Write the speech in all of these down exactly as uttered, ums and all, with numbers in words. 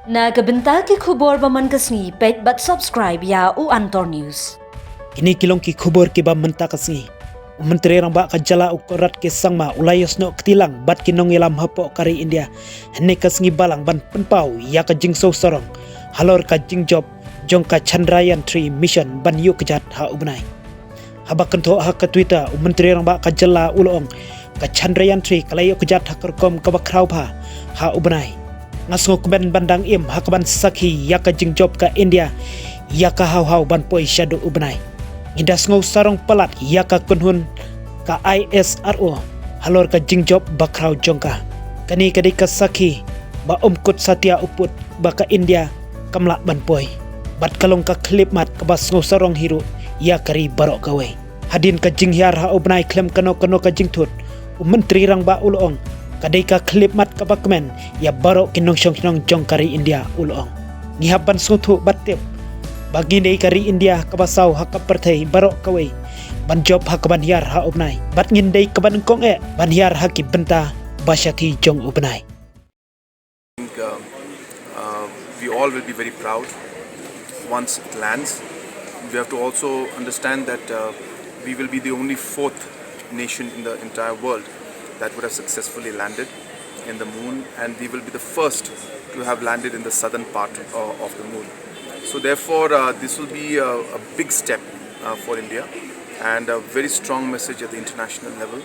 Na ka bynta ki khubor ba man ka sngi, peit bad subscribe ïa u Antor News. Kine ki long ki khubor kiba mynta ka sngi. U Myntri Rangbah ka jylla u Conrad K Sangma u la ïasnoh kti lang bad ki nongïalam hapoh ka ri India hynne ka sngi Balang ban pynpaw ïa ka jingsngewsarong halor ka jingjop jong ka Chandrayaan three mission ban ïuh kjat ha u bnai. Haba kynthoh ha ka Twitter, u Myntri Rangbah ka jylla u la ong, ka Chandrayaan three ka la ïuh kjat ha ka rukom kaba khraw bha ha u bnai. Nga sngewkmen ban dang im ha kaban sakhi ïa ka jingjop ka India ïa ka haw haw ban poi shaduh u bnai. Ngi da sngewsarong palat ïa ka kynhun ka I S R O halor ka jingjop ba khraw jong ka. Kane ka dei ka sakhi ba ym kut satia u pud ba ka India kam lah ban poi. Bad ka long ka khyllipmat kaba sngewsarong hi ruh ïa ka ri baroh kawei. Hadien ka jinghiar ha u bnai khlem kano kano ka jingthut, u Myntri Rangbah u la ong, ka dei ka khyllipmat kaba kmen ïa baroh ki nongshong shnong jong ka ri India, u la ong. Ngi hap ban sngewthuh bad tip ba ngi dei ka ri India kaba saw ha ka pyrthei baroh kawei ban jop ha kaban hiar ha u bnai. Bad ngin dei kaba nyngkong eh ban hiar ha ki bynta ba shathie jong u bnai. I think, uh, uh, we all will be very proud once it lands. We have to also understand that, uh, we will be the only fourth nation in the entire world that would have successfully landed in the moon, and we will be the first to have landed in the southern part, uh, of the moon. So therefore, uh, this will be a, a big step, uh, for India, and a very strong message at the international level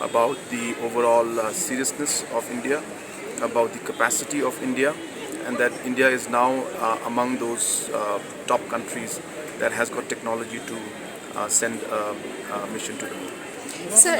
about the overall, uh, seriousness of India, about the capacity of India, and that India is now, uh, among those, uh, top countries that has got technology to, uh, send a, a mission to the moon. Sir,